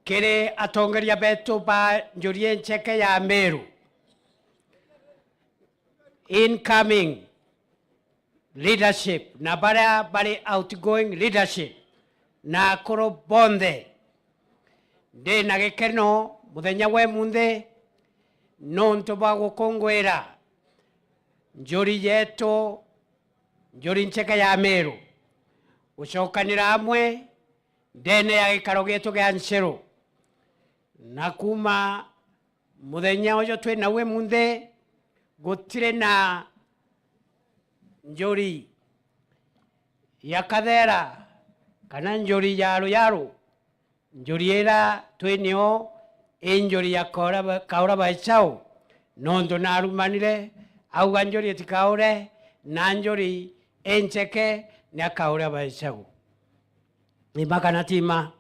Kiri atongoria betu ba Njuri Ncheke ya Meru, incoming leadership na baria bari outgoing leadership na akuru bonthe, ndi na gikeno muthenya we munthi nontu bwa gukungwira njuri yetu Njuri Ncheke ya Meru gucokanira hamwe ndene ya gikaro gitu gia Ncheru na kuma muthenya ucio twi nawe munthi gutire na njuri ya kathera kana njuri ya ruyaru. Njuri ira twi nio i njuri ya kaura baicau nondu narumanire auga njuri itikaure na njuri encheke ni akaura baicau. Ima kana tima?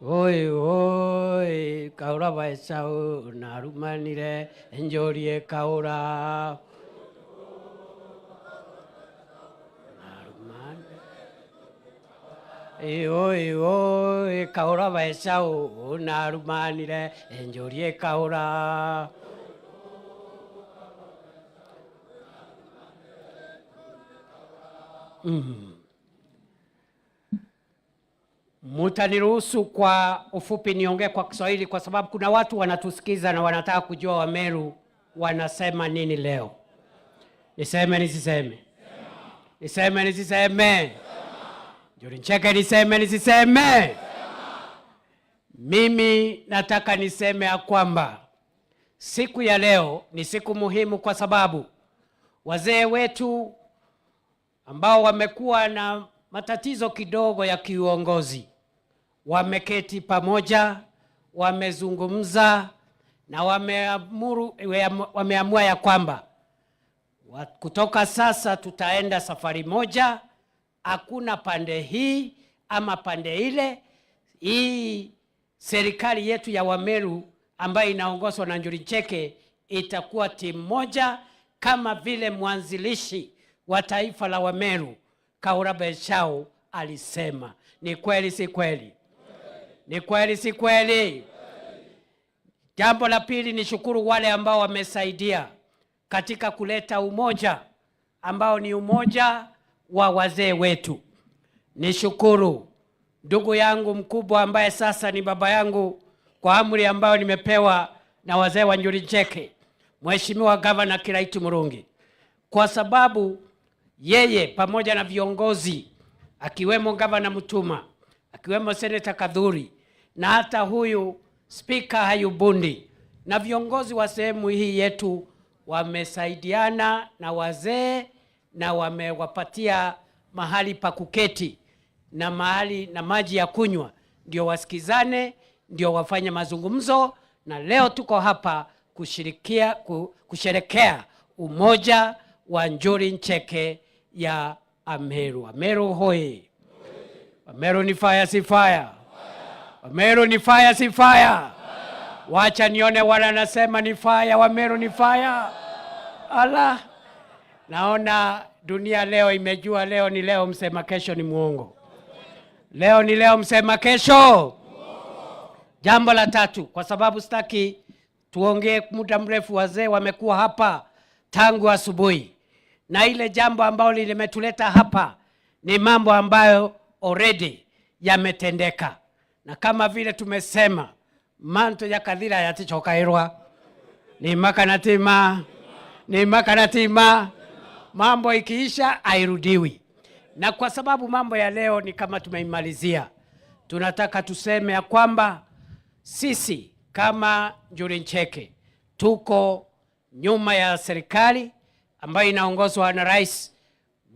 Oi oi kaura baicau narumanire njuri ekaura. Oi oi kaura baicau narumanire njuri ekaura. Mutaniruhusu kwa ufupi niongee kwa Kiswahili kwa sababu kuna watu wanatusikiza na wanataka kujua Wameru wanasema nini leo. Niseme nisiseme? Niseme nisiseme? Njuri Ncheke niseme nisiseme? Mimi nataka niseme ya kwamba siku ya leo ni siku muhimu kwa sababu wazee wetu ambao wamekuwa na matatizo kidogo ya kiuongozi wameketi pamoja, wamezungumza na wameamua ya kwamba kutoka sasa tutaenda safari moja, hakuna pande hii ama pande ile. Hii serikali yetu ya Wameru ambayo inaongozwa na Njuri Ncheke itakuwa timu moja, kama vile mwanzilishi wa taifa la Wameru Kaura Beshau alisema. Ni kweli si kweli? Ni kweli si kweli? Jambo la pili ni shukuru wale ambao wamesaidia katika kuleta umoja ambao ni umoja wa wazee wetu. Nishukuru ndugu yangu mkubwa ambaye sasa ni baba yangu kwa amri ambayo nimepewa na wazee wa Njuri Ncheke, Mheshimiwa Gavana Kiraitu Murungi, kwa sababu yeye pamoja na viongozi akiwemo Gavana Mutuma, akiwemo Senator Kathuri na hata huyu Speaker Hayubundi na viongozi wa sehemu hii yetu wamesaidiana na wazee na wamewapatia mahali pa kuketi na mahali na maji ya kunywa, ndio wasikizane, ndio wafanye mazungumzo. Na leo tuko hapa kusherekea umoja wa Njuri Ncheke ya Ameru. Ameru hoi! Ameru ni fire si fire? Ameru ni fire si fire? Wacha nione wala nasema ni fire. Wameru ni fire. Ala, naona dunia leo imejua leo ni leo, msema kesho ni muongo. Leo ni leo, msema kesho. Jambo la tatu, kwa sababu sitaki tuongee muda mrefu, wazee wamekuwa hapa tangu asubuhi, na ile jambo ambalo limetuleta hapa ni mambo ambayo already yametendeka, na kama vile tumesema manto ya kadhira yatichokairwa ni makanatima ni makanatima, mambo ikiisha hairudiwi. Na kwa sababu mambo ya leo ni kama tumeimalizia, tunataka tuseme ya kwamba sisi kama Njuri Ncheke tuko nyuma ya serikali ambayo inaongozwa na Rais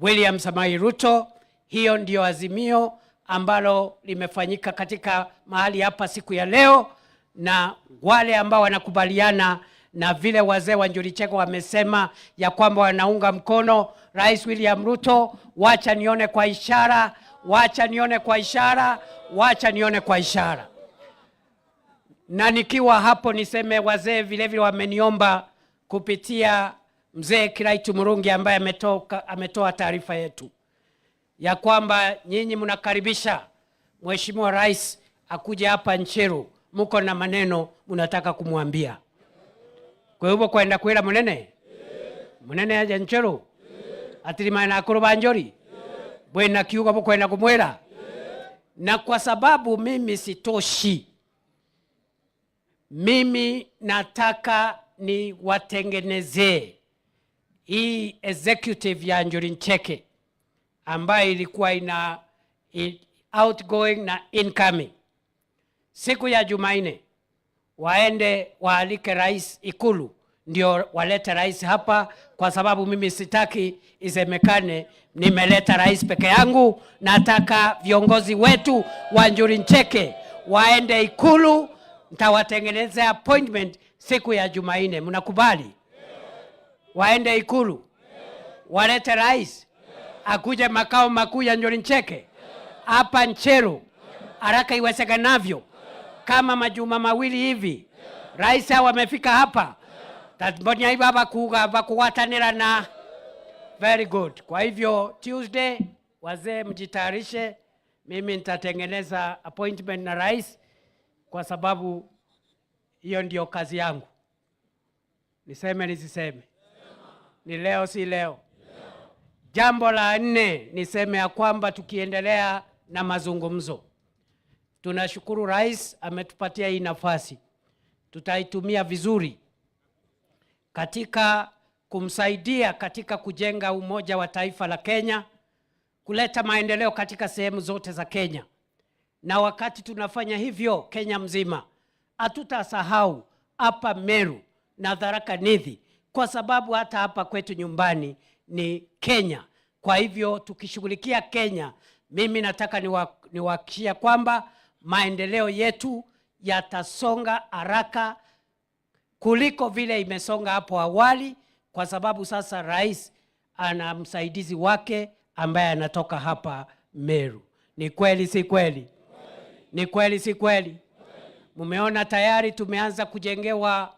William Samoei Ruto. Hiyo ndio azimio ambalo limefanyika katika mahali hapa siku ya leo, na wale ambao wanakubaliana na vile wazee wa Njuri Ncheke wamesema ya kwamba wanaunga mkono Rais William Ruto, wacha nione kwa ishara, wacha nione kwa ishara, wacha nione kwa ishara. Na nikiwa hapo niseme wazee vile vile wameniomba kupitia mzee Kiraitu Murungi ambaye ametoa taarifa yetu ya kwamba nyinyi mnakaribisha Mheshimiwa Rais akuje hapa Ncheru, muko na maneno munataka kumwambia. Kwa hivyo kwenda kwira munene munene aje Ncheru atirimana na akuru ba Njuri bwena kiugo bukwenda kumwira. Na kwa sababu mimi sitoshi, mimi nataka ni watengenezee hii executive ya Njuri Ncheke ambayo ilikuwa ina outgoing na incoming. Siku ya Jumanne waende waalike rais Ikulu, ndio walete rais hapa, kwa sababu mimi sitaki isemekane nimeleta rais peke yangu. Nataka viongozi wetu wa Njuri Ncheke waende Ikulu, nitawatengenezea appointment siku ya Jumanne. Mnakubali? Waende Ikulu, walete rais akuje makao makuu ya Njuri Ncheke hapa Ncheru haraka iwezekanavyo, kama majuma mawili hivi rais hao wamefika hapa tambonia iba bakuga bakuwatanira na very good. Kwa hivyo Tuesday, wazee mjitayarishe, mimi nitatengeneza appointment na rais, kwa sababu hiyo ndio kazi yangu. Niseme nisiseme? Ni leo si leo? Jambo la nne niseme ya kwamba tukiendelea na mazungumzo, tunashukuru rais ametupatia hii nafasi, tutaitumia vizuri katika kumsaidia katika kujenga umoja wa taifa la Kenya, kuleta maendeleo katika sehemu zote za Kenya. Na wakati tunafanya hivyo Kenya mzima, hatutasahau hapa Meru na Tharaka Nithi, kwa sababu hata hapa kwetu nyumbani ni Kenya. Kwa hivyo tukishughulikia Kenya, mimi nataka niwahakikishie kwamba maendeleo yetu yatasonga haraka kuliko vile imesonga hapo awali, kwa sababu sasa rais ana msaidizi wake ambaye anatoka hapa Meru. Ni kweli si kweli? Ni kweli si kweli? Mumeona tayari tumeanza kujengewa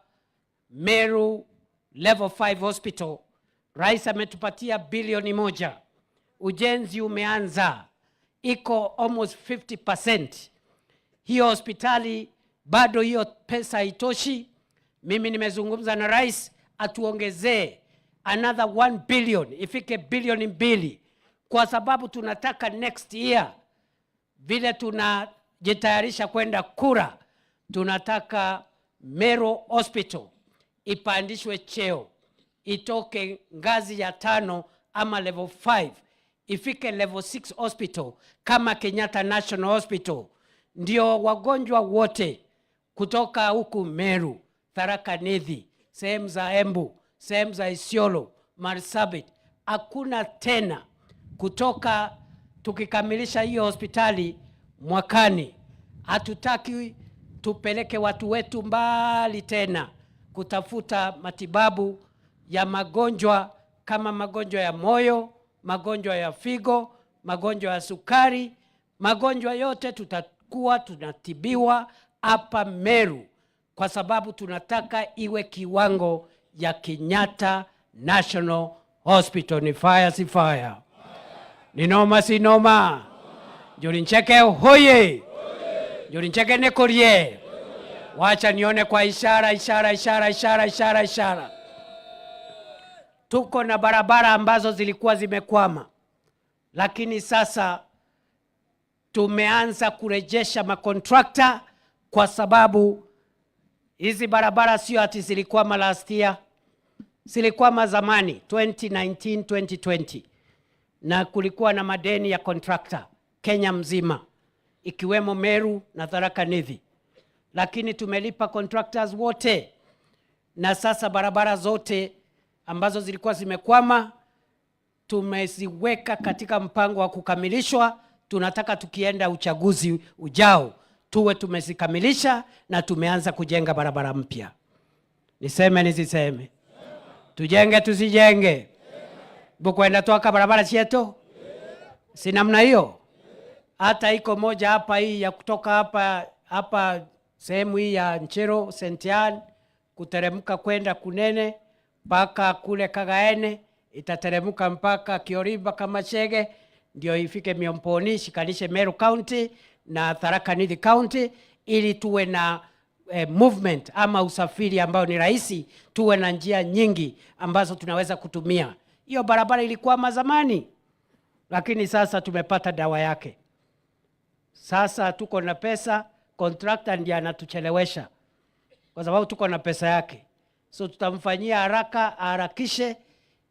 Meru Level 5 Hospital. Rais ametupatia bilioni 1, ujenzi umeanza, iko almost 50%. Hiyo hospitali bado hiyo pesa haitoshi. Mimi nimezungumza na rais atuongezee another 1 billion ifike bilioni 2, kwa sababu tunataka next year vile tunajitayarisha kwenda kura, tunataka Meru Hospital ipandishwe cheo itoke ngazi ya 5 ama level 5 ifike level 6 hospital kama Kenyatta National Hospital, ndio wagonjwa wote kutoka huku Meru, Tharaka Nithi, sehemu za Embu, sehemu za Isiolo, Marsabit, hakuna tena kutoka. Tukikamilisha hiyo hospitali mwakani, hatutaki tupeleke watu wetu mbali tena kutafuta matibabu ya magonjwa kama magonjwa ya moyo, magonjwa ya figo, magonjwa ya sukari, magonjwa yote tutakuwa tunatibiwa hapa Meru, kwa sababu tunataka iwe kiwango ya Kenyatta National Hospital. Ni fire si fire? Ni noma si noma? Njuri Ncheke hoye! Njuri Ncheke nikurie. Wacha nione kwa ishara, ishara, ishara, ishara, ishara, ishara. Tuko na barabara ambazo zilikuwa zimekwama, lakini sasa tumeanza kurejesha makontrakta, kwa sababu hizi barabara sio ati zilikwama last year, zilikwama zamani 2019 2020, na kulikuwa na madeni ya contractor Kenya mzima ikiwemo Meru na Tharaka Nithi, lakini tumelipa contractors wote, na sasa barabara zote ambazo zilikuwa zimekwama tumeziweka katika mpango wa kukamilishwa. Tunataka tukienda uchaguzi ujao tuwe tumezikamilisha na tumeanza kujenga barabara mpya. Niseme nisiseme? Tujenge tusijenge? Bukwenda twaka barabara chetu si namna hiyo? Hata iko moja hapa hii ya kutoka hapa hapa sehemu hii ya Nchero St. Anne kuteremka kwenda Kunene mpaka kule Kagaene, itateremka mpaka Kioriba Kamachege, ndio ifike Miomponi, shikanishe Meru County. na Tharaka Nithi County ili tuwe na movement ama usafiri ambao ni rahisi, tuwe na njia nyingi ambazo tunaweza kutumia. Hiyo barabara ilikuwa zamani, lakini sasa tumepata dawa yake. Sasa tuko na pesa, contractor ndiye anatuchelewesha kwa sababu tuko na pesa yake, so tutamfanyia haraka, aharakishe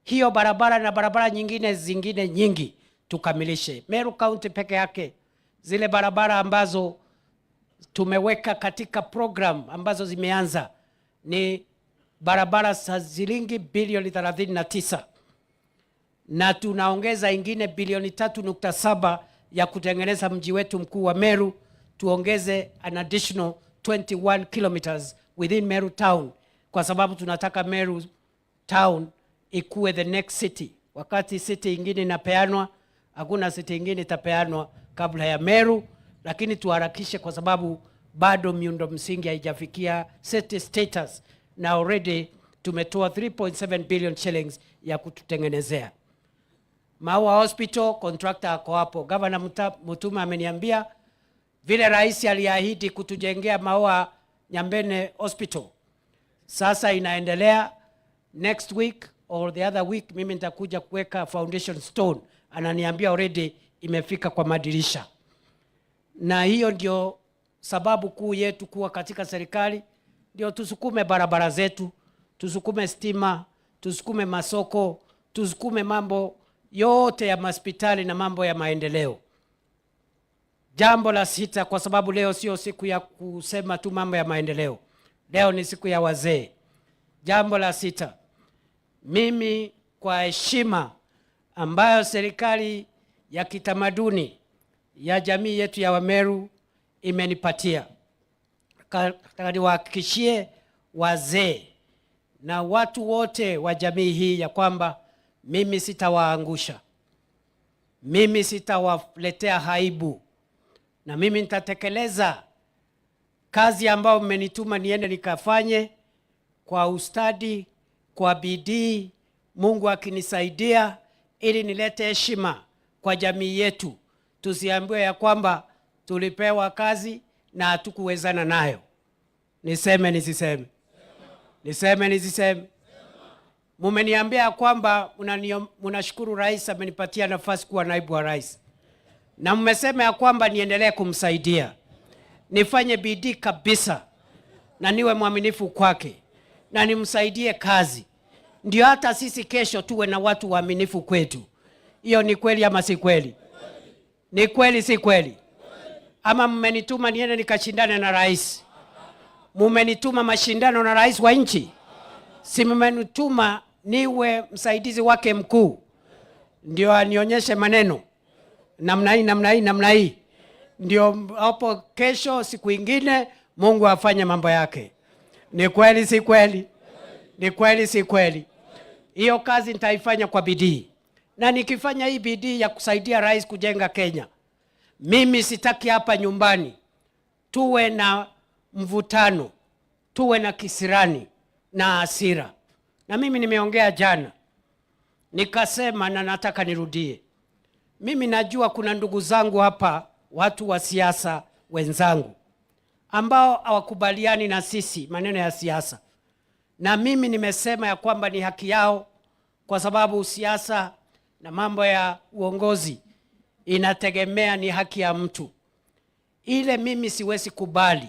hiyo barabara na barabara nyingine zingine nyingi tukamilishe. Meru County peke yake zile barabara ambazo tumeweka katika program ambazo zimeanza ni barabara za shilingi bilioni 39 na tunaongeza ingine bilioni 3.7 ya kutengeneza mji wetu mkuu wa Meru, tuongeze an additional 21 kilometers within Meru town, kwa sababu tunataka Meru town ikuwe the next city. Wakati city ingine inapeanwa, hakuna city ingine itapeanwa kabla ya Meru, lakini tuharakishe kwa sababu bado miundo msingi haijafikia city status, na already tumetoa 3.7 billion shillings ya kututengenezea. Maua Hospital contractor ako hapo. Governor Mutuma ameniambia vile rais aliahidi kutujengea Maua Nyambene Hospital, sasa inaendelea. Next week or the other week mimi nitakuja kuweka foundation stone, ananiambia already imefika kwa madirisha, na hiyo ndio sababu kuu yetu kuwa katika serikali, ndio tusukume barabara zetu, tusukume stima, tusukume masoko, tusukume mambo yote ya mahospitali na mambo ya maendeleo. Jambo la sita, kwa sababu leo sio siku ya kusema tu mambo ya maendeleo, leo ni siku ya wazee. Jambo la sita, mimi kwa heshima ambayo serikali ya kitamaduni ya jamii yetu ya Wameru imenipatia, nataka niwahakikishie wazee na watu wote wa jamii hii ya kwamba mimi sitawaangusha, mimi sitawaletea aibu, na mimi nitatekeleza kazi ambayo mmenituma niende nikafanye kwa ustadi, kwa bidii, Mungu akinisaidia, ili nilete heshima kwa jamii yetu, tusiambiwe ya kwamba tulipewa kazi na hatukuwezana nayo. Niseme nisiseme? Niseme nisiseme? Mumeniambia kwamba mnashukuru rais amenipatia nafasi kuwa naibu wa rais, na mmesema ya kwamba niendelee kumsaidia, nifanye bidii kabisa na niwe mwaminifu kwake na nimsaidie kazi, ndio hata sisi kesho tuwe na watu waaminifu kwetu. Hiyo ni kweli ama si kweli? Ni kweli si kweli? Ama mmenituma niende nikashindane na rais? Mumenituma mashindano na rais wa nchi? Si mmenituma niwe msaidizi wake mkuu, ndio anionyeshe maneno namna hii, namna hii, namna hii, ndio hapo kesho, siku ingine Mungu afanye mambo yake. Ni kweli si kweli? Ni kweli si kweli? Hiyo kazi nitaifanya kwa bidii, na nikifanya hii bidii ya kusaidia rais kujenga Kenya, mimi sitaki hapa nyumbani tuwe na mvutano, tuwe na kisirani na hasira. Na mimi nimeongea jana nikasema, na nataka nirudie. Mimi najua kuna ndugu zangu hapa, watu wa siasa wenzangu ambao hawakubaliani na sisi maneno ya siasa, na mimi nimesema ya kwamba ni haki yao, kwa sababu siasa na mambo ya uongozi inategemea ni haki ya mtu. Ile mimi siwezi kubali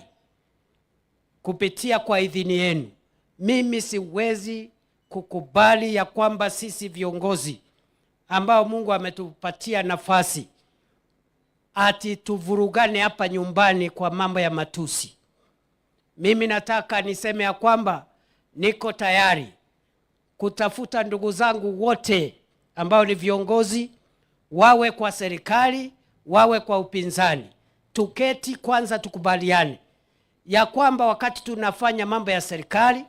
kupitia kwa idhini yenu, mimi siwezi kukubali ya kwamba sisi viongozi ambao Mungu ametupatia nafasi ati tuvurugane hapa nyumbani kwa mambo ya matusi. Mimi nataka niseme ya kwamba niko tayari kutafuta ndugu zangu wote ambao ni viongozi, wawe kwa serikali, wawe kwa upinzani, tuketi kwanza, tukubaliane ya kwamba wakati tunafanya mambo ya serikali,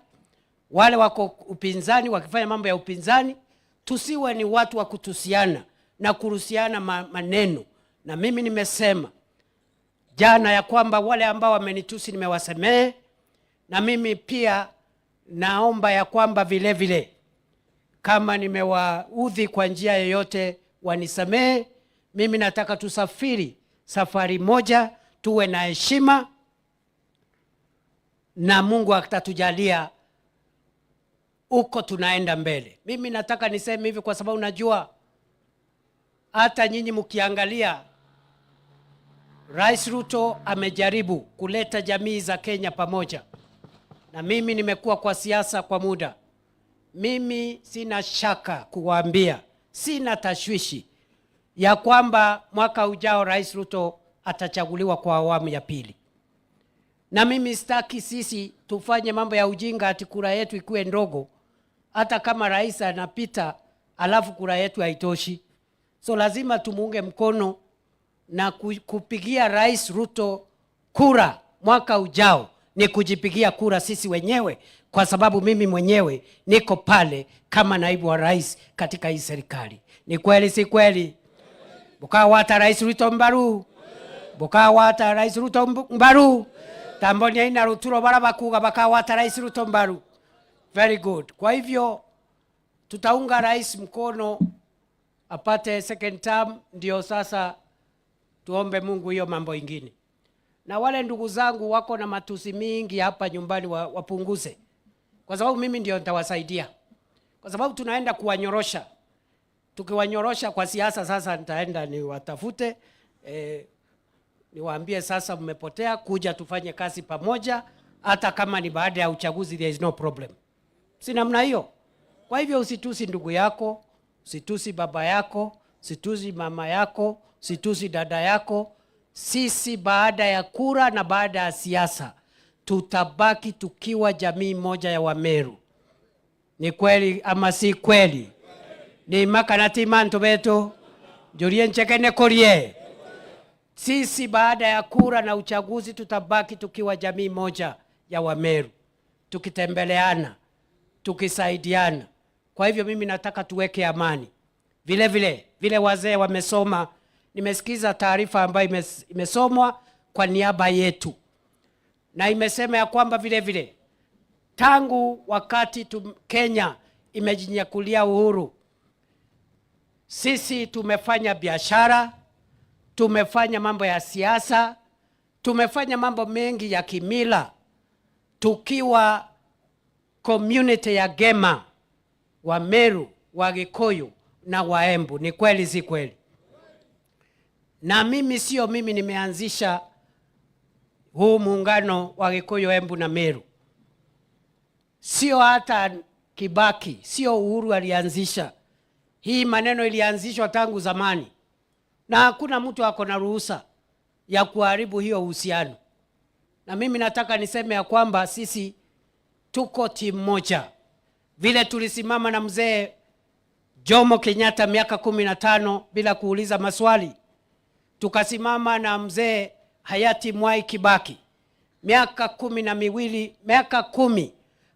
wale wako upinzani wakifanya mambo ya upinzani, tusiwe ni watu wa kutusiana na kurusiana maneno. Na mimi nimesema jana ya kwamba wale ambao wamenitusi nimewasamehe, na mimi pia naomba ya kwamba vile vile kama nimewaudhi kwa njia yoyote wanisamehe. Mimi nataka tusafiri safari moja, tuwe na heshima, na Mungu atatujalia huko tunaenda mbele. Mimi nataka niseme hivi kwa sababu najua hata nyinyi mkiangalia, Rais Ruto amejaribu kuleta jamii za Kenya pamoja, na mimi nimekuwa kwa siasa kwa muda. Mimi sina shaka kuwaambia, sina tashwishi ya kwamba mwaka ujao Rais Ruto atachaguliwa kwa awamu ya pili. Na mimi sitaki sisi tufanye mambo ya ujinga ati kura yetu ikuwe ndogo, hata kama rais anapita alafu kura yetu haitoshi. So lazima tumuunge mkono na kupigia Rais Ruto kura mwaka ujao ni kujipigia kura sisi wenyewe, kwa sababu mimi mwenyewe niko pale kama naibu wa rais katika hii serikali. Ni kweli si kweli? Bukawata Rais Ruto mbaru, bukawata Rais Ruto mbaru, tambonia ina ruturo bara bakuga bakawata Rais Ruto mbaru. Very good. Kwa hivyo tutaunga rais mkono apate second term, ndio sasa tuombe Mungu hiyo mambo ingine. Na wale ndugu zangu wako na matusi mingi hapa nyumbani wapunguze, kwa sababu mimi ndio nitawasaidia, kwa sababu tunaenda kuwanyorosha. Tukiwanyorosha kwa siasa, sasa nitaenda niwatafute, niwaambie sasa mmepotea, kuja tufanye kazi pamoja, hata kama ni baada ya uchaguzi, there is no problem. Si namna hiyo? Kwa hivyo usitusi ndugu yako, usitusi baba yako, usitusi mama yako, usitusi dada yako. Sisi baada ya kura na baada ya siasa tutabaki tukiwa jamii moja ya Wameru. Ni kweli ama si kweli? Ni makanati mantu betu jurie nchekene korie. Sisi baada ya kura na uchaguzi tutabaki tukiwa jamii moja ya Wameru, tukitembeleana, tukisaidiana. Kwa hivyo mimi nataka tuweke amani. Vile vile vile wazee wamesoma, nimesikiza taarifa ambayo imesomwa kwa niaba yetu, na imesema ya kwamba vile vile tangu wakati Kenya imejinyakulia uhuru, sisi tumefanya biashara, tumefanya mambo ya siasa, tumefanya mambo mengi ya kimila tukiwa community ya Gema, wa Meru, wa Gikuyu na Waembu. Ni kweli si kweli? Na mimi sio mimi nimeanzisha huu muungano wa Gikuyu, Embu na Meru, sio hata Kibaki, sio Uhuru alianzisha hii maneno, ilianzishwa tangu zamani, na hakuna mtu ako na ruhusa ya kuharibu hiyo uhusiano. Na mimi nataka niseme ya kwamba sisi tuko timu moja, vile tulisimama na mzee Jomo Kenyatta miaka 15 bila kuuliza maswali, tukasimama na mzee hayati Mwai Kibaki miaka 12, miaka 10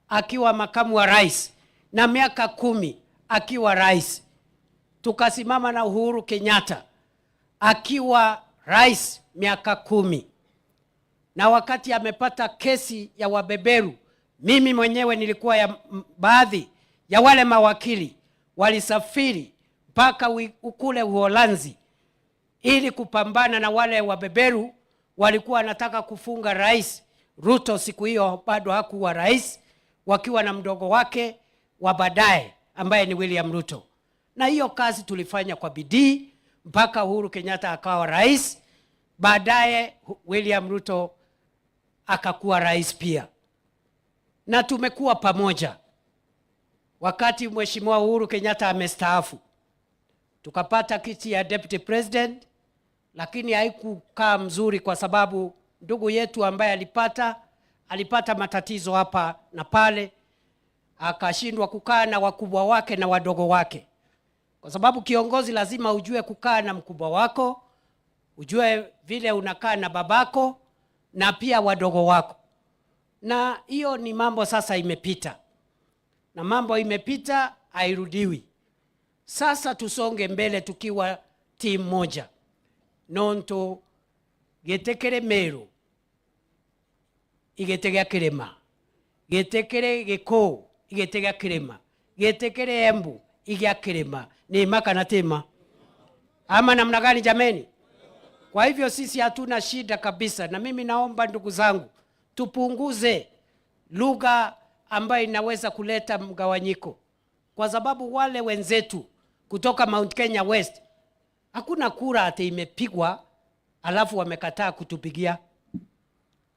akiwa makamu wa rais na miaka 10 akiwa rais. Tukasimama na Uhuru Kenyatta akiwa rais miaka 10, na wakati amepata kesi ya wabeberu, mimi mwenyewe nilikuwa ya baadhi ya wale mawakili walisafiri mpaka kule Uholanzi ili kupambana na wale wabeberu walikuwa wanataka kufunga Rais Ruto. Siku hiyo bado hakuwa rais, wakiwa na mdogo wake wa baadaye ambaye ni William Ruto. Na hiyo kazi tulifanya kwa bidii mpaka Uhuru Kenyatta akawa rais, baadaye William Ruto akakuwa rais pia, na tumekuwa pamoja. Wakati Mheshimiwa Uhuru Kenyatta amestaafu, tukapata kiti ya deputy president, lakini haikukaa mzuri kwa sababu ndugu yetu ambaye alipata matatizo hapa na pale, akashindwa kukaa na wakubwa wake na wadogo wake, kwa sababu kiongozi lazima ujue kukaa na mkubwa wako, ujue vile unakaa na babako na pia wadogo wako. Na hiyo ni mambo sasa imepita, na mambo imepita hairudiwi. Sasa tusonge mbele tukiwa timu moja. Nonto gitikiri Meru igiti gia kirima, gitikiri Gikuu igiti gia kirima, gitikiri Embu igia kirima. Ni ma kana ti ma? Ama namna gani jameni? Kwa hivyo sisi hatuna shida kabisa, na mimi naomba ndugu zangu tupunguze lugha ambayo inaweza kuleta mgawanyiko, kwa sababu wale wenzetu kutoka Mount Kenya West hakuna kura ati imepigwa alafu wamekataa kutupigia.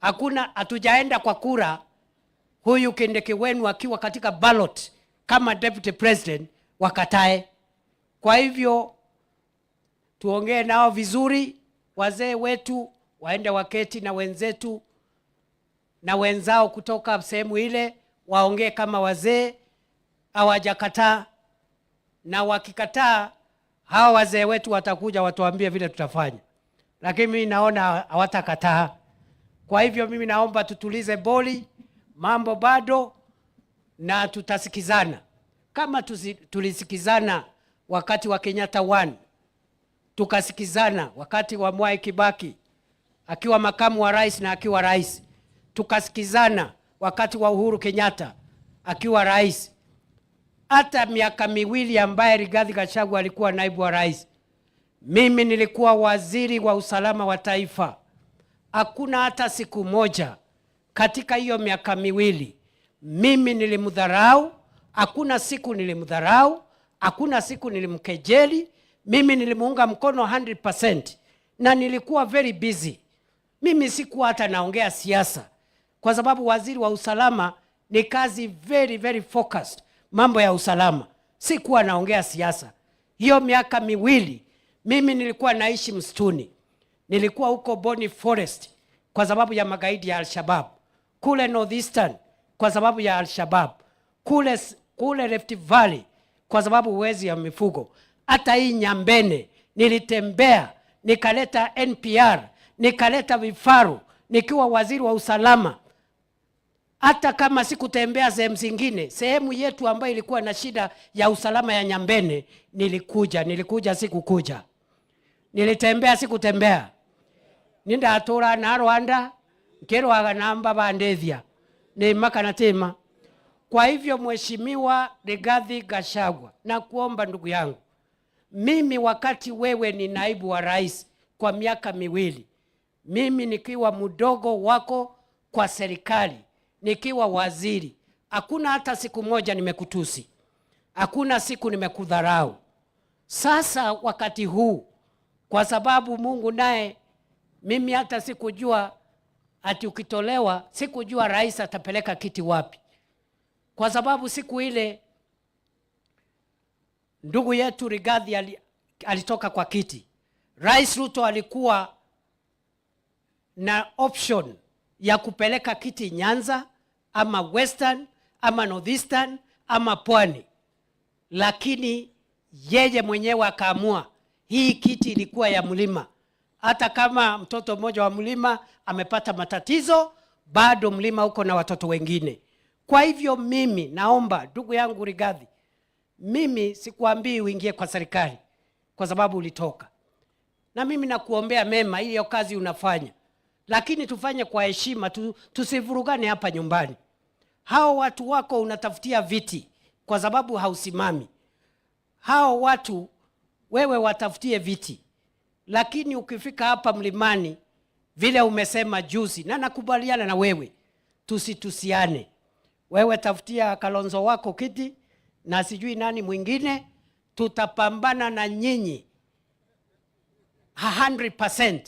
Hakuna, hatujaenda kwa kura huyu Kindiki wenu akiwa katika ballot kama deputy president wakatae. Kwa hivyo tuongee nao vizuri, wazee wetu waende waketi na wenzetu na wenzao kutoka sehemu ile, waongee kama wazee, hawajakataa. Na wakikataa, hawa wazee wetu watakuja watuambie vile tutafanya, lakini mimi naona hawatakataa. Kwa hivyo mimi naomba tutulize boli, mambo bado, na tutasikizana kama tulisikizana wakati wa Kenyatta 1, tukasikizana wakati wa Mwai Kibaki akiwa makamu wa rais na akiwa rais, tukasikizana wakati wa Uhuru Kenyatta akiwa rais, hata miaka 2 ambaye Rigathi Gachagua alikuwa naibu wa rais, mimi nilikuwa waziri wa usalama wa taifa. Hakuna hata siku moja katika hiyo miaka 2 mimi nilimdharau, hakuna siku nilimdharau, hakuna siku nilimkejeli. Mimi nilimuunga mkono 100% na nilikuwa very busy. Mimi sikuwa hata naongea siasa, kwa sababu waziri wa usalama ni kazi very very focused, mambo ya usalama. Sikuwa naongea siasa. Hiyo miaka 2 mimi nilikuwa naishi msituni. Nilikuwa huko Boni Forest kwa sababu ya magaidi ya Al-Shabaab, kule Northeastern kwa sababu ya Al-Shabaab, kule Rift Valley kwa sababu wezi ya mifugo. Hata hii Nyambene nilitembea, nikaleta NPR, nikaleta vifaru nikiwa waziri wa usalama. Hata kama sikutembea sehemu zingine, sehemu yetu ambayo ilikuwa na shida ya usalama ya Nyambene nilikuja, nilikuja, sikukuja. Nilitembea, sikutembea. Nindatura na Rwanda, nkirwaga namba bandethia. Ni makana tema. Kwa hivyo Mheshimiwa Rigathi Gachagua, na kuomba ndugu yangu, mimi wakati wewe ni naibu wa rais kwa miaka 2, mimi nikiwa mdogo wako kwa serikali, nikiwa waziri, hakuna hata siku moja nimekutusi, hakuna siku nimekudharau. Sasa wakati huu, kwa sababu Mungu naye, mimi hata sikujua ati ukitolewa, sikujua rais atapeleka kiti wapi. Kwa sababu siku ile ndugu yetu Rigathi alitoka kwa kiti, Rais Ruto alikuwa na option ya kupeleka kiti Nyanza ama Western ama Northeastern ama Pwani, lakini yeye mwenyewe akaamua hii kiti ilikuwa ya mlima. Hata kama mtoto mmoja wa mlima amepata matatizo, bado mlima uko na watoto wengine. Kwa hivyo mimi naomba ndugu yangu Rigathi, mimi sikuambii uingie kwa serikali kwa sababu ulitoka, na mimi nakuombea mema hiyo kazi unafanya, lakini tufanye kwa heshima, tusivurugane hapa nyumbani. Hao watu wako unatafutia viti kwa sababu hausimami. Hao watu wewe watafutie viti, lakini ukifika hapa mlimani vile umesema juzi, na nakubaliana na wewe, tusitusiane. Wewe tafutia Kalonzo wako kiti na sijui nani mwingine, tutapambana na nyinyi 100%.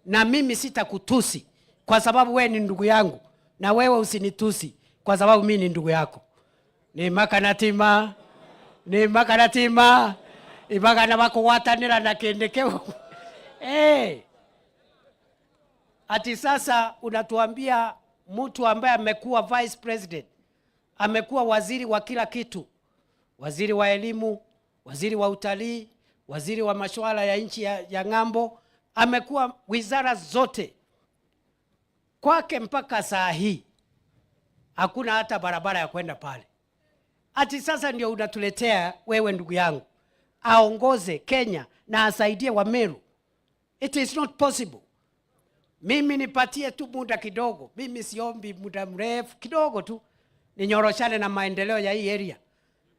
Na mimi sitakutusi kwa sababu wewe ni ndugu yangu, na wewe usinitusi kwa sababu mimi ni ndugu yako. Ni makanatima, ni makanatima, ibagana bakugwatanira na kinde kiu. Ati sasa unatuambia mtu ambaye amekuwa vice president, amekuwa waziri wa kila kitu, waziri wa elimu, waziri wa utalii, waziri wa masuala ya nchi ya ng'ambo, amekuwa wizara zote. Kwake mpaka saa hii hakuna hata barabara ya kwenda pale. Ati sasa ndio unatuletea wewe ndugu yangu aongoze Kenya na asaidie Wameru. It is not possible. Mimi nipatie tu muda kidogo. Mimi siombi muda mrefu, kidogo tu ninyoroshane na maendeleo ya hii area.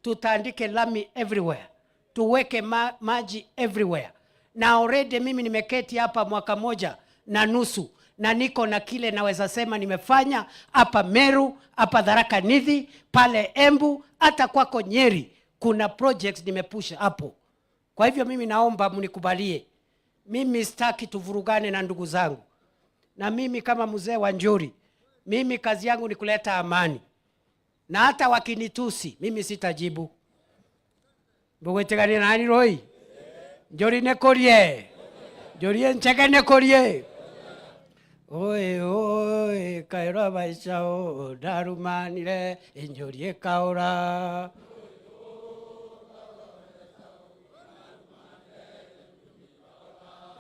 Tutandike lami everywhere, tuweke maji everywhere. Na already mimi nimeketi hapa mwaka 1.5 na niko na kile naweza sema nimefanya hapa Meru, hapa Tharaka Nithi, pale Embu, hata kwako Nyeri kuna projects nimepusha hapo. Kwa hivyo mimi naomba mnikubalie. Mimi sitaki tuvurugane na ndugu zangu, na mimi kama mzee wa Njuri, mimi kazi yangu ni kuleta amani, na hata wakinitusi mimi sitajibu. Mbugwetegania nani roi Njuri nekorie Njuri encheke nekorie oe oe kaira baisha o darumanire enjori ekaora.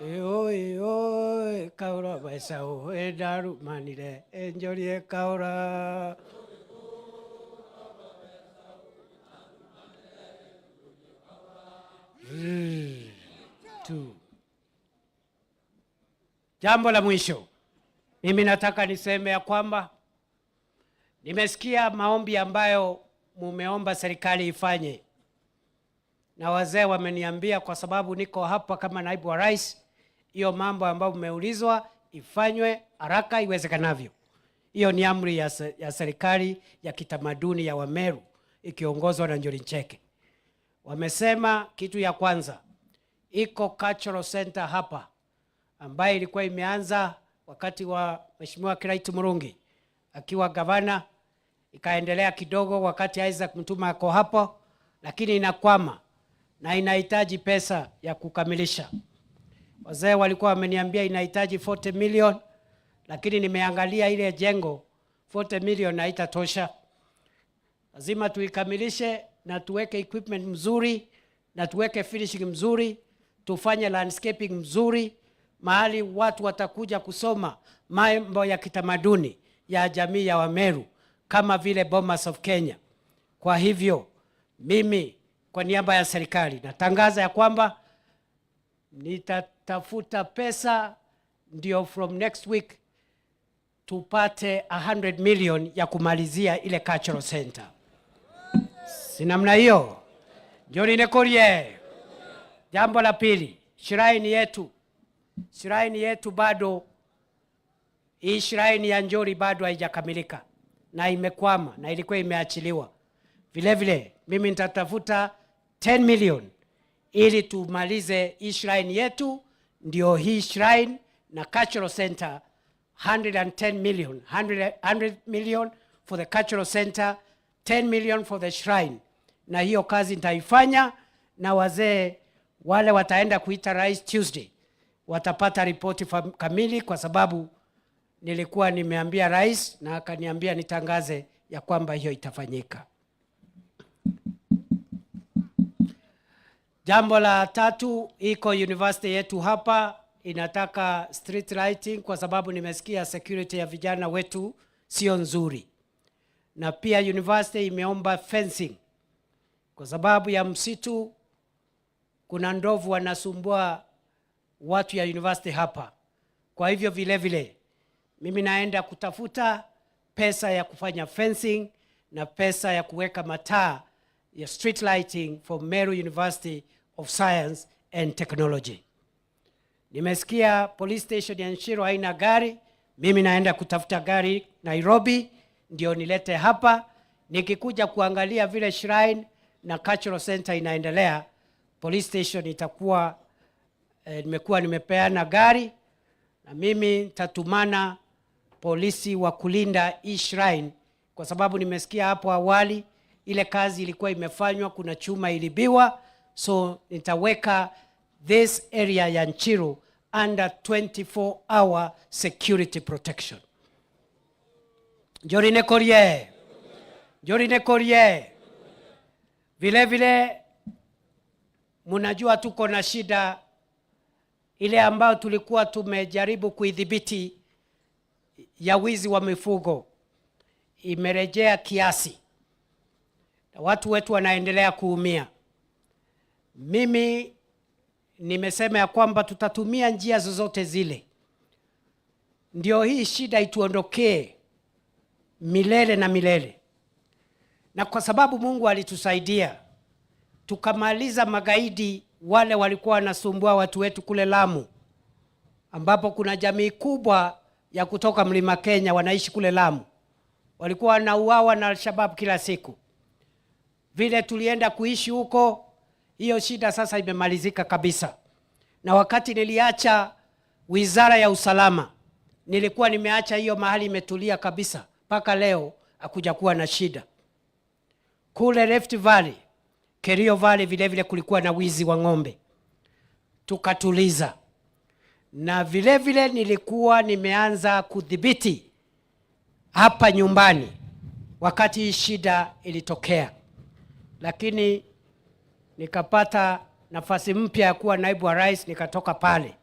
Oe oe kaura baisha o darumanire enjori ekaora. Two. Jambo la mwisho, mimi nataka niseme ya kwamba nimesikia maombi ambayo mumeomba serikali ifanye, na wazee wameniambia kwa sababu niko hapa kama naibu wa rais, hiyo mambo ambayo mmeulizwa ifanywe haraka iwezekanavyo. Hiyo ni amri ya serikali ya kitamaduni ya Wameru ikiongozwa na Njuri Ncheke. Wamesema kitu ya kwanza, iko cultural center hapa ambayo ilikuwa imeanza wakati wa Mheshimiwa Kiraitu Murungi akiwa gavana, ikaendelea kidogo wakati Isaac Mutuma ako hapo, lakini inakwama na inahitaji pesa ya kukamilisha. Wazee walikuwa wameniambia inahitaji 40 million, lakini nimeangalia ile jengo 40 million haitatosha. Lazima tuikamilishe na tuweke equipment mzuri na tuweke finishing mzuri, tufanye landscaping mzuri, mahali watu watakuja kusoma mambo ya kitamaduni ya jamii ya Wameru kama vile Bomas of Kenya. Kwa hivyo mimi kwa niaba ya serikali natangaza ya kwamba nitatafuta pesa ndio from next week tupate 100 million ya kumalizia ile cultural center. Si namna hiyo? Njuri nekorie. Jambo la pili, shrine yetu. Shrine yetu bado, hii shrine ya Njuri bado haijakamilika na imekwama na ilikuwa imeachiliwa. Vile vile mimi nitatafuta 10 million ili tumalize hii shrine yetu, ndio hii shrine na cultural center 110 million, 100 million for the cultural center, 10 million for the shrine. Na hiyo kazi nitaifanya, na wazee wale wataenda kuita rais Tuesday watapata ripoti kamili, kwa sababu nilikuwa nimeambia rais na akaniambia nitangaze ya kwamba hiyo itafanyika. Jambo la tatu, iko university yetu hapa inataka street lighting, kwa sababu nimesikia security ya vijana wetu sio nzuri. Na pia university imeomba fencing kwa sababu ya msitu, kuna ndovu wanasumbua watu ya university hapa. Kwa hivyo vile vile mimi naenda kutafuta pesa ya kufanya fencing na pesa ya kuweka mataa ya street lighting for Meru University of Science and Technology. Nimesikia police station ya Nchiru haina gari. Mimi naenda kutafuta gari Nairobi ndio nilete hapa. Nikikuja kuangalia vile shrine na cultural center inaendelea, police station itakuwa nimekuwa nimepeana gari, na mimi nitatumana polisi wa kulinda hii shrine, kwa sababu nimesikia hapo awali ile kazi ilikuwa imefanywa, kuna chuma ilibiwa. So nitaweka this area ya Nchiru under 24-hour security protection. Njuri nekorie. Njuri nekorie. Vile vile mnajua tuko na shida ile ambayo tulikuwa tumejaribu kuidhibiti ya wizi wa mifugo, imerejea kiasi. Na watu wetu wanaendelea kuumia. Mimi nimesema ya kwamba tutatumia njia zozote zile ndio hii shida ituondokee milele na milele. Na kwa sababu Mungu alitusaidia tukamaliza magaidi Wale walikuwa wanasumbua watu wetu kule Lamu, ambapo kuna jamii kubwa ya kutoka Mlima Kenya wanaishi kule Lamu, walikuwa wanauawa na Al-Shabaab kila siku. Vile tulienda kuishi huko, hiyo shida sasa imemalizika kabisa. Na wakati niliacha wizara ya usalama, nilikuwa nimeacha hiyo mahali imetulia kabisa, mpaka leo hakuja kuwa na shida. Kule Rift Valley, Kerio Valley vile vile kulikuwa na wizi wa ng'ombe, tukatuliza. Na vile vile nilikuwa nimeanza kudhibiti hapa nyumbani wakati hii shida ilitokea, lakini nikapata nafasi mpya ya kuwa naibu wa rais, nikatoka pale.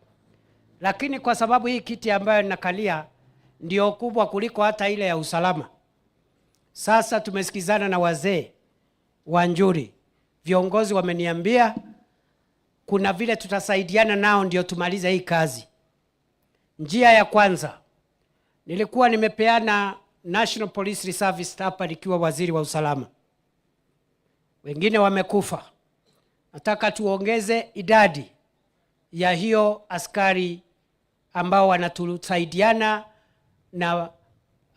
Lakini kwa sababu hii kiti ambayo ninakalia ndio kubwa kuliko hata ile ya usalama, sasa tumesikizana na wazee wa Njuri, viongozi wameniambia kuna vile tutasaidiana nao ndio tumalize hii kazi. Njia ya kwanza, nilikuwa nimepeana National Police Service hapa nikiwa waziri wa usalama, wengine wamekufa. Nataka tuongeze idadi ya hiyo askari ambao wanatusaidiana na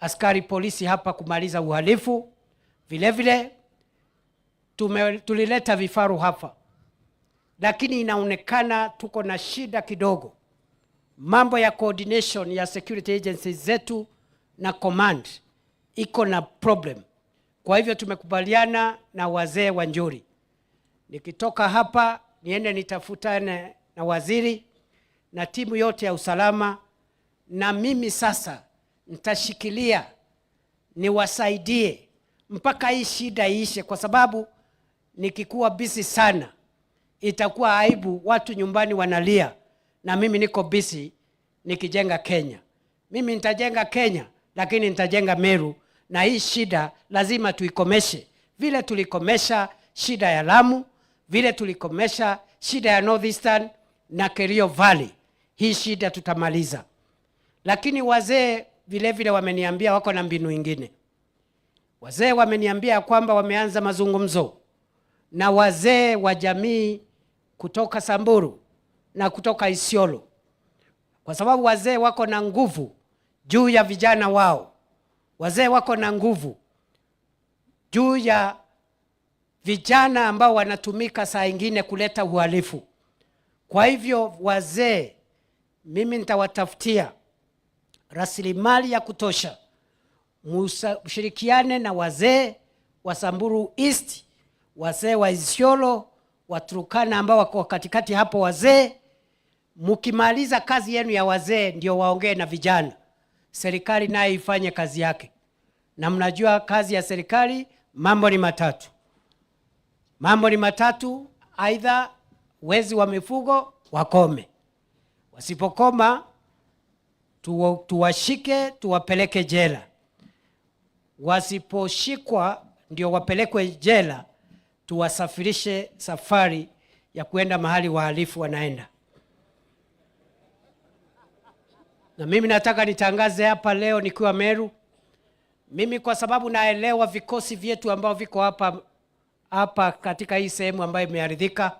askari polisi hapa kumaliza uhalifu. Vile vile tulileta vifaru hapa, lakini inaonekana tuko na shida kidogo, mambo ya coordination ya security agencies zetu na command iko na problem. Kwa hivyo tumekubaliana na wazee wa Njuri, nikitoka hapa niende nitafutane na waziri na timu yote ya usalama, na mimi sasa nitashikilia niwasaidie mpaka hii shida iishe, kwa sababu nikikuwa busy sana itakuwa aibu, watu nyumbani wanalia na mimi niko busy nikijenga Kenya. Mimi nitajenga Kenya, lakini nitajenga Meru, na hii shida lazima tuikomeshe, vile tulikomesha shida ya Lamu, vile tulikomesha shida ya North Eastern na Kerio Valley. Hii shida tutamaliza, lakini wazee vile vile wameniambia wako na mbinu ingine. Wazee wameniambia kwamba wameanza mazungumzo na wazee wa jamii kutoka Samburu na kutoka Isiolo, kwa sababu wazee wako na nguvu juu ya vijana wao. Wazee wako na nguvu juu ya vijana ambao wanatumika saa ingine kuleta uhalifu. Kwa hivyo wazee, mimi nitawatafutia rasilimali ya kutosha, mshirikiane na wazee wa Samburu East, wazee wa Isiolo, wa Turkana ambao wako katikati hapo wazee. Mkimaliza kazi yenu ya wazee, ndio waongee na vijana, serikali naye ifanye kazi yake. Na mnajua kazi ya serikali mambo ni matatu, mambo ni matatu: aidha wezi wa mifugo wakome, wasipokoma tuwashike tuwapeleke jela, wasiposhikwa ndio wapelekwe jela, tuwasafirishe safari ya kuenda mahali wahalifu wanaenda. Na mimi nataka nitangaze hapa leo nikiwa Meru, mimi kwa sababu naelewa vikosi vyetu ambao viko hapa hapa katika hii sehemu ambayo imearidhika,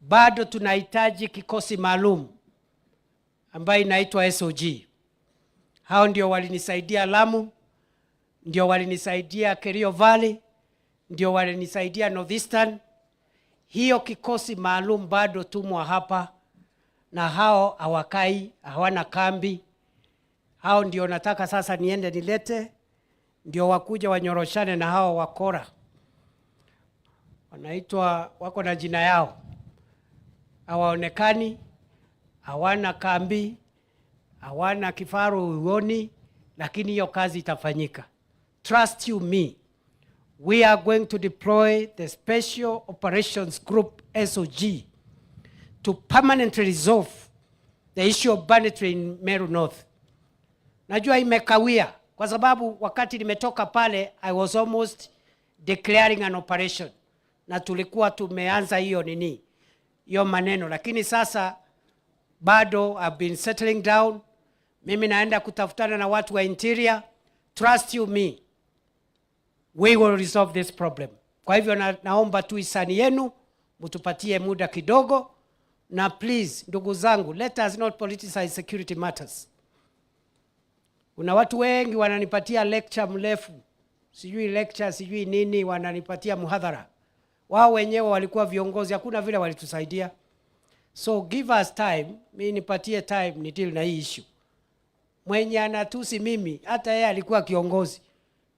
bado tunahitaji kikosi maalum ambayo inaitwa SOG. Hao ndio walinisaidia Lamu, ndio walinisaidia Kerio Valley, ndio walinisaidia Northeastern. Hiyo kikosi maalum bado tumwa hapa, na hao hawakai, hawana kambi. Hao ndio nataka sasa niende nilete, ndio wakuja wanyoroshane na hao wakora wanaitwa, wako na jina yao, hawaonekani, hawana kambi, hawana kifaru uoni, lakini hiyo kazi itafanyika. Trust you me, we are going to deploy the Special Operations Group, SOG, to permanently resolve the issue of banditry in Meru North. Najua imekawia kwa sababu wakati nimetoka pale I was almost declaring an operation na tulikuwa tumeanza hiyo nini hiyo maneno, lakini sasa bado I've been settling down. Mimi naenda kutafutana na watu wa interior. Trust you me, we will resolve this problem. Kwa hivyo naomba tu hisani yenu. Mtupatie muda kidogo, na please, ndugu zangu, let us not politicize security matters. Kuna watu wengi wananipatia lecture mrefu, sijui lecture, sijui nini, wananipatia muhadhara. Wao wenyewe walikuwa viongozi, hakuna vile walitusaidia. So give us time, mi nipatie time ni deal na hii issue. Mwenye anatusi mimi, hata yeye alikuwa kiongozi,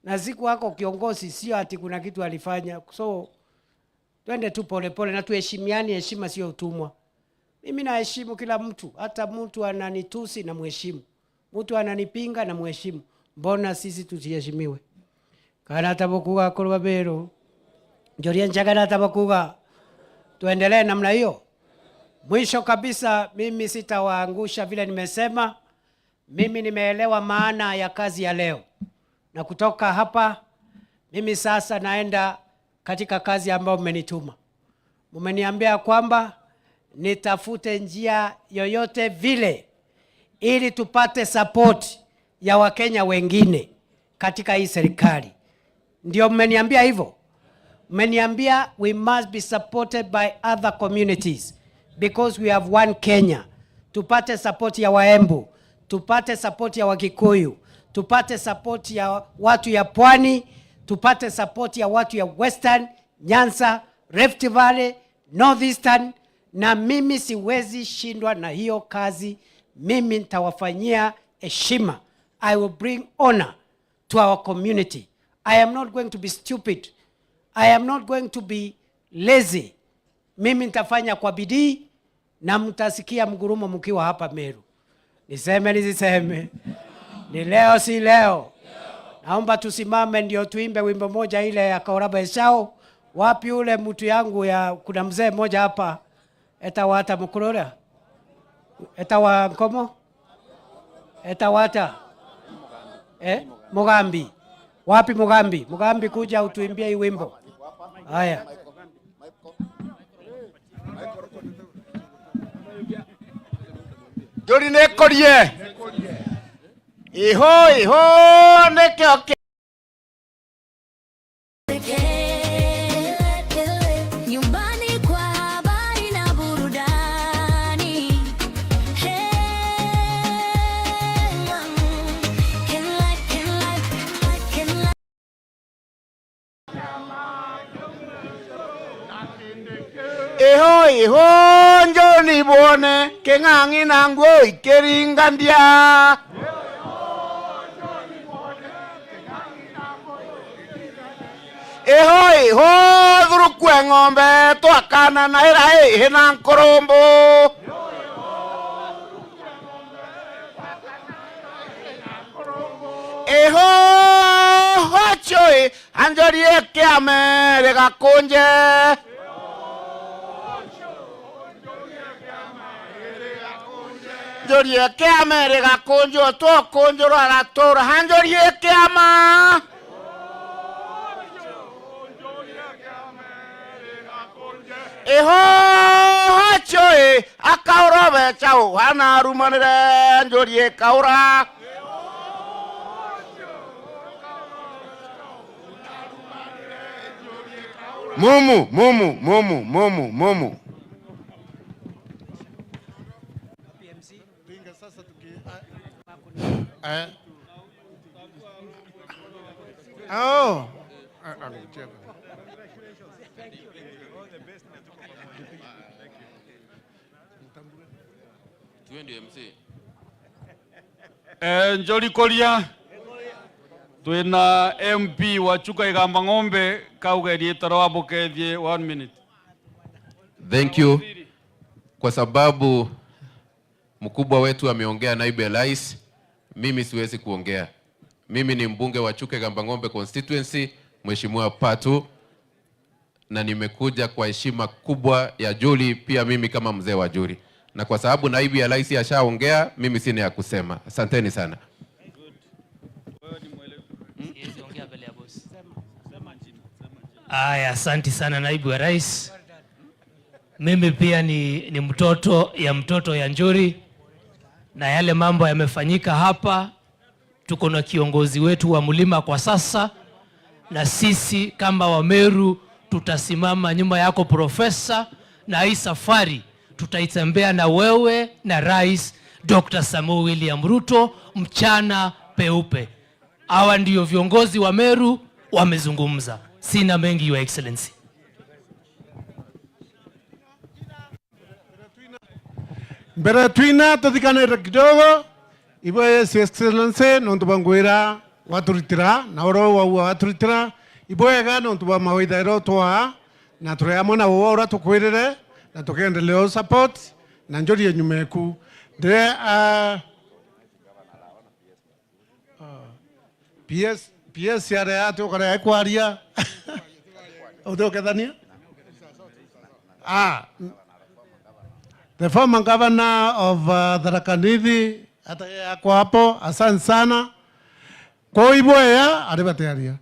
na siku ako kiongozi, sio ati kuna kitu alifanya. So twende tu polepole na tuheshimiane. Heshima sio utumwa. Mimi naheshimu kila mtu, hata mtu ananitusi na mheshimu, mtu ananipinga na mheshimu. Mbona sisi tusiheshimiwe? Kana tabokuga korwa bero njoria nchagana tabokuga, tuendelee namna hiyo. Mwisho kabisa, mimi sitawaangusha vile nimesema. Mimi nimeelewa maana ya kazi ya leo, na kutoka hapa mimi sasa naenda katika kazi ambayo mmenituma. Mmeniambia kwamba nitafute njia yoyote vile ili tupate support ya Wakenya wengine katika hii serikali. Ndio mmeniambia hivyo? Mmeniambia we must be supported by other communities because we have one Kenya. Tupate support ya Waembu, tupate support ya Wakikuyu, tupate support ya watu ya Pwani, tupate support ya watu ya Western, Nyanza, Rift Valley, Northeastern, na mimi siwezi shindwa na hiyo kazi. Mimi nitawafanyia heshima. I will bring honor to our community. I am not going to be stupid. I am not going to be lazy. Mimi nitafanya kwa bidii na mtasikia mgurumo mkiwa hapa Meru. Niseme nisiseme? Ni leo si leo? Naomba tusimame ndio tuimbe wimbo moja ile ya Kauraba Eshao. Wapi ule mtu yangu ya kuna mzee mmoja hapa etawata mukurora etawa nkomo etawata Mugambi. Wapi Mugambi? Mugambi, kuja utuimbie hii wimbo. Haya. Njũri nĩ kũrie iho iho nĩkĩo. Nyumbani kwa habari na burudani. Hey, can like, can like, can like. Iho iho njoni bwone kĩng'ang'i na nguo ikĩringa ndia. Iho iho thurukue ng'ombe twakana na ĩra ĩhĩ na nkũrũmbũ. Iho hocũĩ anjorie kĩame rĩgakũnje. Njorie kĩame rĩgakũnjwo twakũnjũrwo aratũra hanjorie kĩama. Iho hocũĩ akaũra beca ũhana arumanĩre njorie kaũra. Mumu mumu mumu mumu mumu. Oh. Njoli koria twina MP wa Chuka Igamba Ng'ombe kaugerie toro wabukethie 1 minute. Thank you. Kwa sababu mkubwa wetu ameongea, naibu ya rais, mimi siwezi kuongea. Mimi ni mbunge wa Chuka Igamba Ng'ombe constituency, Mheshimiwa Patu, na nimekuja kwa heshima kubwa ya Juli, pia mimi kama mzee wa Juli. Na kwa sababu naibu ya rais ashaongea, mimi sina ya kusema. Asanteni sana. Aya, asante sana naibu wa rais. Mimi pia ni mtoto ya Njuri, na yale mambo yamefanyika hapa. Tuko na kiongozi wetu wa mlima kwa sasa, na sisi kama Wameru Tutasimama nyuma yako Profesa, na hii safari tutaitembea na wewe na Rais Dr. Samoei William Ruto mchana peupe. Hawa ndio viongozi wa Meru wamezungumza. Sina mengi, Your Excellency. Mbere twina tuthikanire kidogo ibo His Excellency nontu bangwira waturitira na oro waua waturitira ibwega nontu bwa mawaitha ero twaa na turi amwe na wowa uria tukwirire na tukendelea support na njorie nyuma eku ndire PS PS aria atukaria ekwaria utukethania The former governor of Tharaka Nithi hata yeye ako hapo, asante sana kwa iboya aribatearia.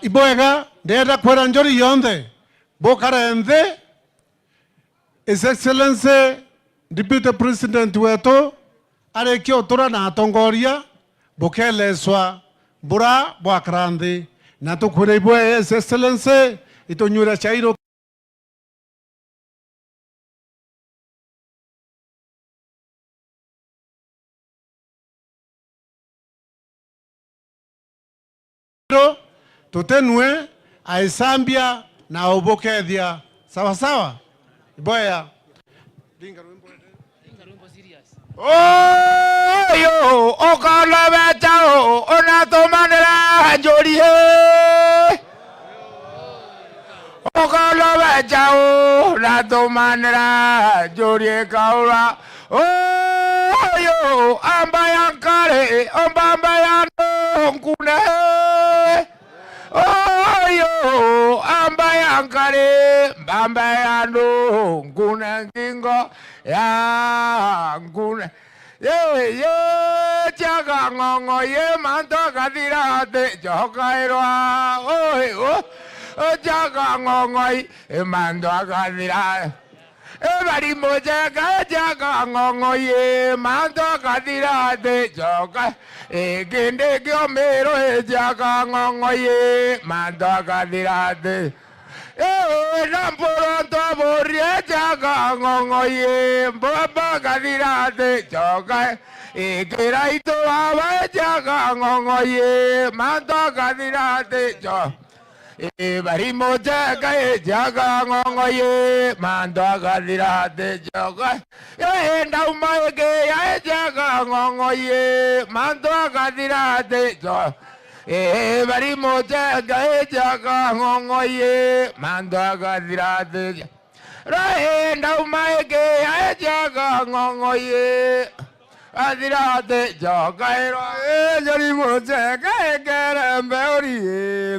Iboega ndenda kwira njori yonthe bukare nthi. His Excellency Deputy President wetu arikia utura na atongoria bukeleswa mbura bwakara nthi na tukwira iboya His Excellency itunyure chairo tutenue aisambia na ubukethia sawa sawa iboya. Oyo okolobeta onatumanira njori okolobeta onatumanira njori kaura oyo amba yankare ombamba yankune oyo amba yankare mbamba yankune ngingo ya nkune ye ye chaga ngongo ye manto kathira te jokairwa oi o chaga ngongo ye manto kathira ebari moja chaga ngongo ye manto kathira te joka ekende kyomero chaga ngongo ye manto kathira te namporonto borie chaga ngongo ye mbamba kathira te joka ekeraito baba chaga ngongo ye manto kathira te joka barimo chaga chaga ngongo ye manto kathira te joka ndauma eke ya chaga ngongo ye manto kathira te joka barimo chaga chaga ngongo ye manto kathira te ndauma eke ya chaga ngongo ye athira te joka jarimo chaga kerembe ori.